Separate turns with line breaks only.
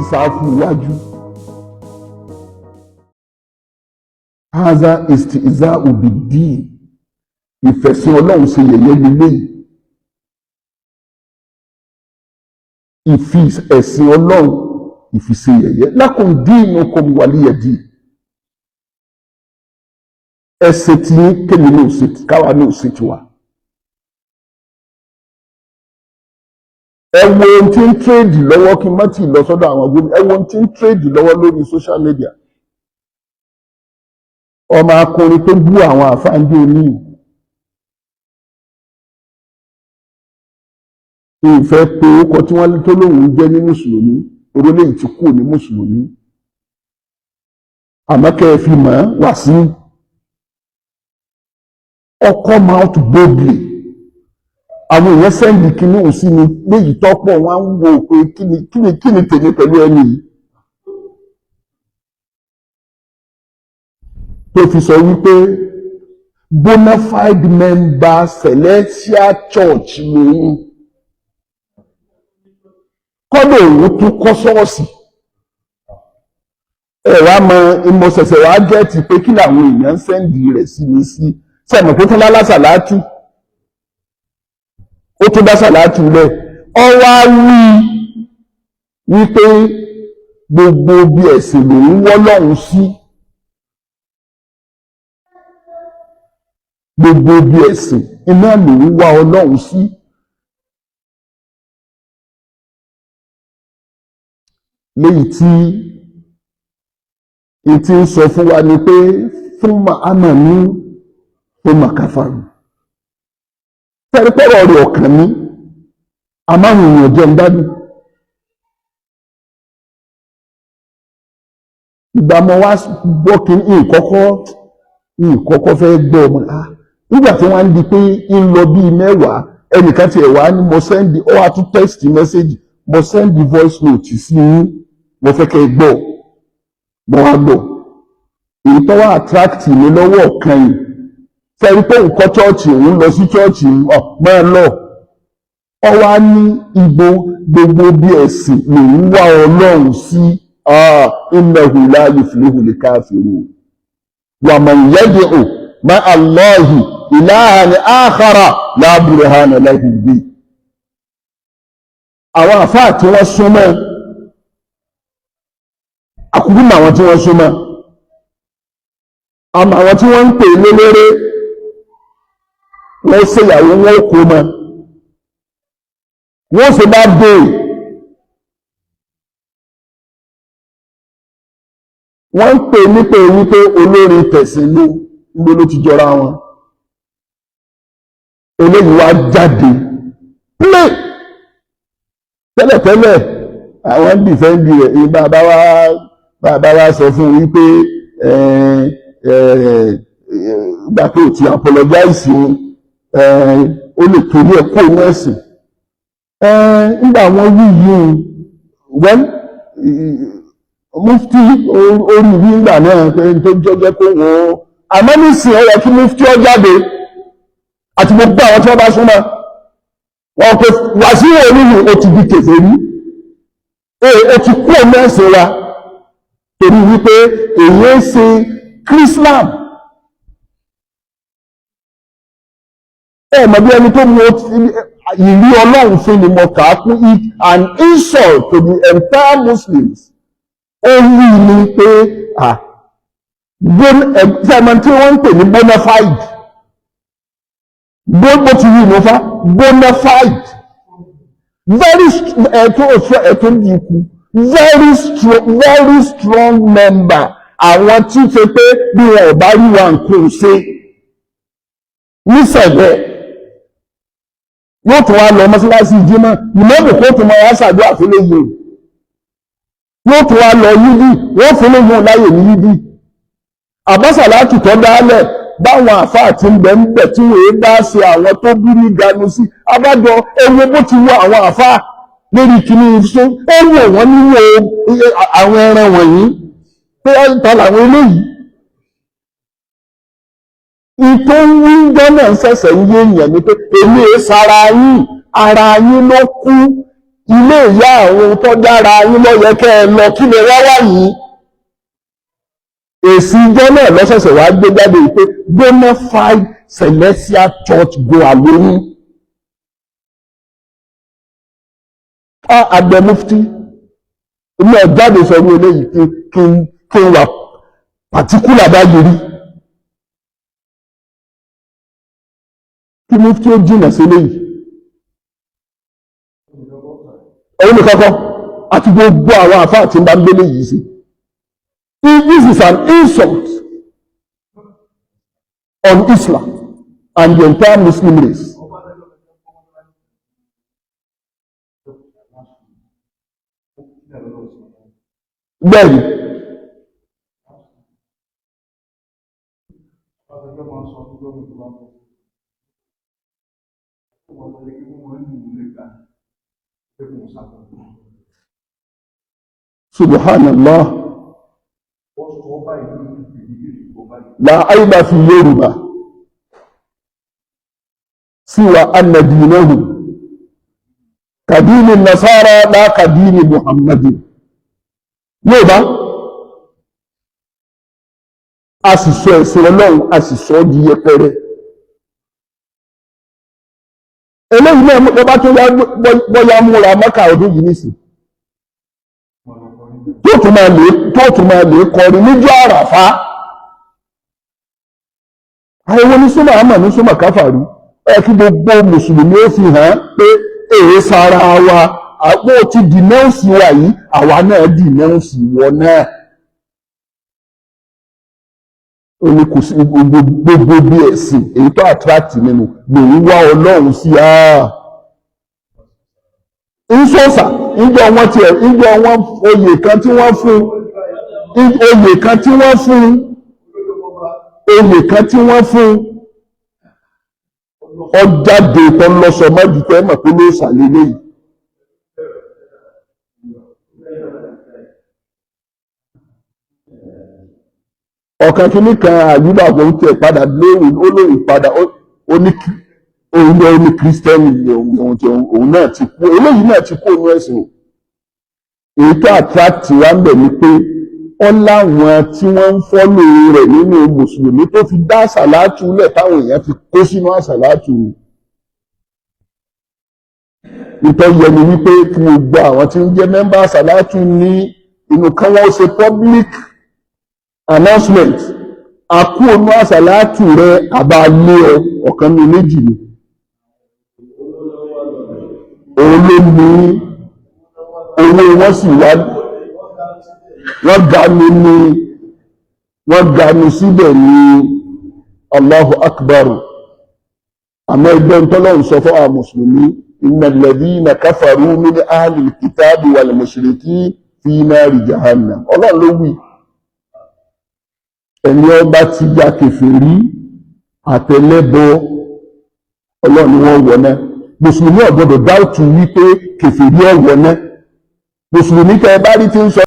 sáfù iwájú. Haza istiza ubidi, ìfẹ̀sìn Ọlọ́run ṣe yẹ̀yẹ́ lélẹ́yìí, ìfi ẹ̀sìn Ọlọ́run ìfìṣe yẹ̀yẹ́. Lakum dinukum waliya din, ẹsẹ̀ tí kémi náà ṣe káwa náà ṣe tiwa. Ẹ wo ohun tí ń tírèdì lọ́wọ́, kí n má tì lọ sọ́dọ̀ àwọn gómìnà. Ẹ wo ohun tí ń tírèdì lọ́wọ́ lórí social media. Ọmọ akọrin tó bú àwọn àfáàndé oní ìfẹ́ pé orúkọ tí wọ́n tó lóun jẹ́ ní mùsùlùmí, orílẹ̀ ti kú ní mùsùlùmí, àmọ́ kẹ́ ẹ fi mọ̀ ọ́ wá sí ọkọ̀ mouth boldly. Àwọn èèyàn send kínní òun sí mi léyìí tọ́pọ̀, wọn á ń wò pé kíni tèmi pẹ̀lú ẹni yìí tó fi sọ wípé bona fide member Celestial Church lòun, kọ́dọ̀ òun tún kọ́ ṣọ́ọ̀ṣì. Ẹ wá mọ ìmọ̀ṣẹ̀ṣẹ̀ wá gẹ́ẹ̀tì pé kí làwọn èèyàn ń send rẹ̀ sí mi sí. Sẹ́mi pé tọ́lá lásàlátù, ó tún dá sàlátù lẹ̀, ọ wá wí wípé gbogbo bí ẹ̀sìn lòún wọ́ lọ́hùn sí, gbogbo bí ẹ̀sìn iná lòún wá Ọlọ́hun sí. Léyìí tí ìtí ń sọ fún wa ni pé fún amanu fún màkàfàrù tẹ́rìpẹ́rọ̀ rẹ̀ ọ̀kàn mi, àmáhùn èèyàn jẹ́ ń gbádùn. Ìgbà mo wá gbọ́ kí ìkọ́kọ́ fẹ́ gbọ́ ọmọ nígbà tí wọ́n á di pé ń lọ bíi mẹ́wàá, ẹnìkan tiẹ̀ wá ní mo send, ó wá tún text message, mo send voice note sí yín, mo fẹ́ kẹ́ ẹ gbọ́. Mo wá gbọ́ èyí tó wá attract mi lọ́wọ́ ọ̀kan yìí, sẹ́rí pé òun kọ́ chọ́ọ̀chì, òun lọ sí chọ́ọ̀chì máa lọ. Ọ wá ní ibo gbogbo bí ẹ̀sìn lòun wá Ọlọ́run sí. Innahu la yuflihul kafirun wa man yad'u ma'a Allahi ilahan akhara la burhana lahu bi. Àwọn àfáà tí wọ́n súnmọ́ àkúrú mọ́, àwọn tí wọ́n súnmọ́ àmọ́ àwọn tí wọ́n ń pè léléré, wọ́n ṣèyàwó, wọn kó mọ́, wọ́n ṣe bá dé. Wọ́n ń pè nípe wípé olórin tẹ̀sìn ló ló ti jọra wọn. Eléyìí wá jáde play tẹ́lẹ̀tẹ́lẹ̀, àwọn dìfẹ́ǹdì rẹ̀. Bàbá wa sọ fún wípé ìgbà tó ti apologize, ó lè torí ẹ̀ kó inú ẹ̀sìn. Nígbà wọn wí yìí, well, mufti orí wí ńgbà náà pé tó jẹ́jẹ́ kó wọ́n, àmọ́ nísìnyí ó yẹ kí mufti ó jáde àti gbogbo àwọn tí wọ́n bá súnmọ́ wọn pé Wàsíù onílù ó ti di kèfèrí, ó ti kú ọmọ ẹ̀sìn wa, torí wípé èyí ń ṣe Chrislam. Ẹ mọ̀ bí ẹni tó mú ìlú Ọlọ́run fún ni mo kà á kún it an insult to the entire Muslims. Ó wí ni pé fẹ́ẹ̀mọ̀ tí wọ́n ń pè ní bona fide, bó ti wí ló fa bona fide, very ẹ̀tún dìkú, very strong, very strong member. Àwọn tí ṣe pé bí wọn ò bá rí wa nǹkan ṣe nísẹ̀lẹ̀, yóò tún wá lọ mọ́sálásí jímọ̀, ìmọ̀ọ́mù kó tún máa wá ṣàdúrà fún léyìí, yóò tún wá lọ yídì, wọ́n fún léyìí láyè ní yídì. Àbáṣàlátù tó dálẹ̀ báwọn àfáà tí ń bẹ ń bẹ tí wọ́n bá ṣe àwọn tó bí ní ganu sí abájọ, ewu bó ti wọ àwọn àfáà lórí kìíní iṣẹ́, ó wọ̀ wọ́n níwò àwọn ẹran wọ̀nyí pé ta làwọn eléyìí. Ìtò ń wí jọ́nà ń ṣẹ̀ṣẹ̀ ń yé èèyàn ni pé èmi è sara yín, ara yín ló kú. Ilé ìyá àwọn tó dára yín ló yẹ kẹ́ ẹ lọ. Kí lè wá wá yìí? Èsì ìjọ náà lọ́sọ̀ọ̀sẹ̀ wàá gbé jáde pé bona fide Celestial Church goer lóyún. Àgbẹ̀ mufti èmi ọ̀jáde sọ̀rọ̀ eléyìí kí n wà pàtíkùlà báyìí rí kí mufti ó jìnà sí eléyìí. Òun nìkan kọ́, àti gbogbo àwọn àfáà tí ń bá ń gbélé yìí sí. This is an insult on Islam and the entire Muslim race. Bẹ́ẹ̀ni. Subhanallah. La aiba fi Yorùbá siwa anna dinahu kadini nasara la kadini Muhammadin. Yorùbá, a sì sọ ẹ̀sìn Ọlọ́run, a sì sọ ọ́ di yẹpẹrẹ. Eléyìí náà bọ́ bá tó bọ́yá múra Mọ́kà ọdún yìí nìsín, tó tún máa lè kọrin níjọ́ Àràfá. Àìwọ ní súnmọ́ àmà ní súnmọ́ káfàrú ẹ kí gbogbo mùsùlùmí ó fi hàn pé èé sara wa. Àpò ti dìnẹ́ǹsì wa yìí, àwa náà dìnẹ́ǹsì wọn náà. Ó ní kò sí gbogbo bí ẹ̀sìn èyí tó attract nínú lòun wá Ọlọ́run sí. Ìṣọ́sà ìjọ wọn tiẹ̀, ìjọ wọn oyè kan tí wọ́n fún, oyè kan tí wọ́n fún, oyè kan tí wọ́n fún, ọjáde tó lọ́sọ mọ́jú tẹ́ mọ̀ pé ló sàlélẹ́ yìí. Ọ̀kan kìíní kan àyùbá kò ń tẹ̀ padà lóhùn, ó lóhùn padà, ó ní òun lọ ní kírísítẹ́nì òun tí òun náà ti kú. Eléyìí náà ti kú òun ẹ̀sìn. Èyí tó attract wa ń bẹ̀ ni pé ó láwọn tí wọ́n ń fọ́lò rẹ̀ nínú mùsùlùmí tó fi dá àsàlátù lẹ̀ táwọn èèyàn fi kó sínú àsàlátù. Ìtọ́ yẹ ni wípé kí gbogbo àwọn tí ń jẹ́ mẹ́mbà àsàlátù ní inú kan wọ́n ṣe public announcement, àkú onú àsàlátù rẹ̀ àbá lé ọ ọ̀kan ní méjì ni. Òun ló ní owó wọn sì wá, wọ́n ganu ní, wọ́n ganu síbẹ̀ ní. Allahu Akbar. Àmọ́ ẹgbẹ́ tọ́lọ́run sọ fún àwọn mùsùlùmí, innal ladhina kafaru min ahlil kitabi wal mushrikin fi nari jahannam. Ọlọ́run ló wí, ẹni ọba ti ya kèfèrí àtẹlẹ́bọ, Ọlọ́run ni wọ́n wọ̀ náà. Mùsùlùmí ò gbọ́dọ̀ dáùtù wípé kèfèrí ọ̀wọ̀ náà. Mùsùlùmí tẹ́ ẹ bá rí tí ń sọ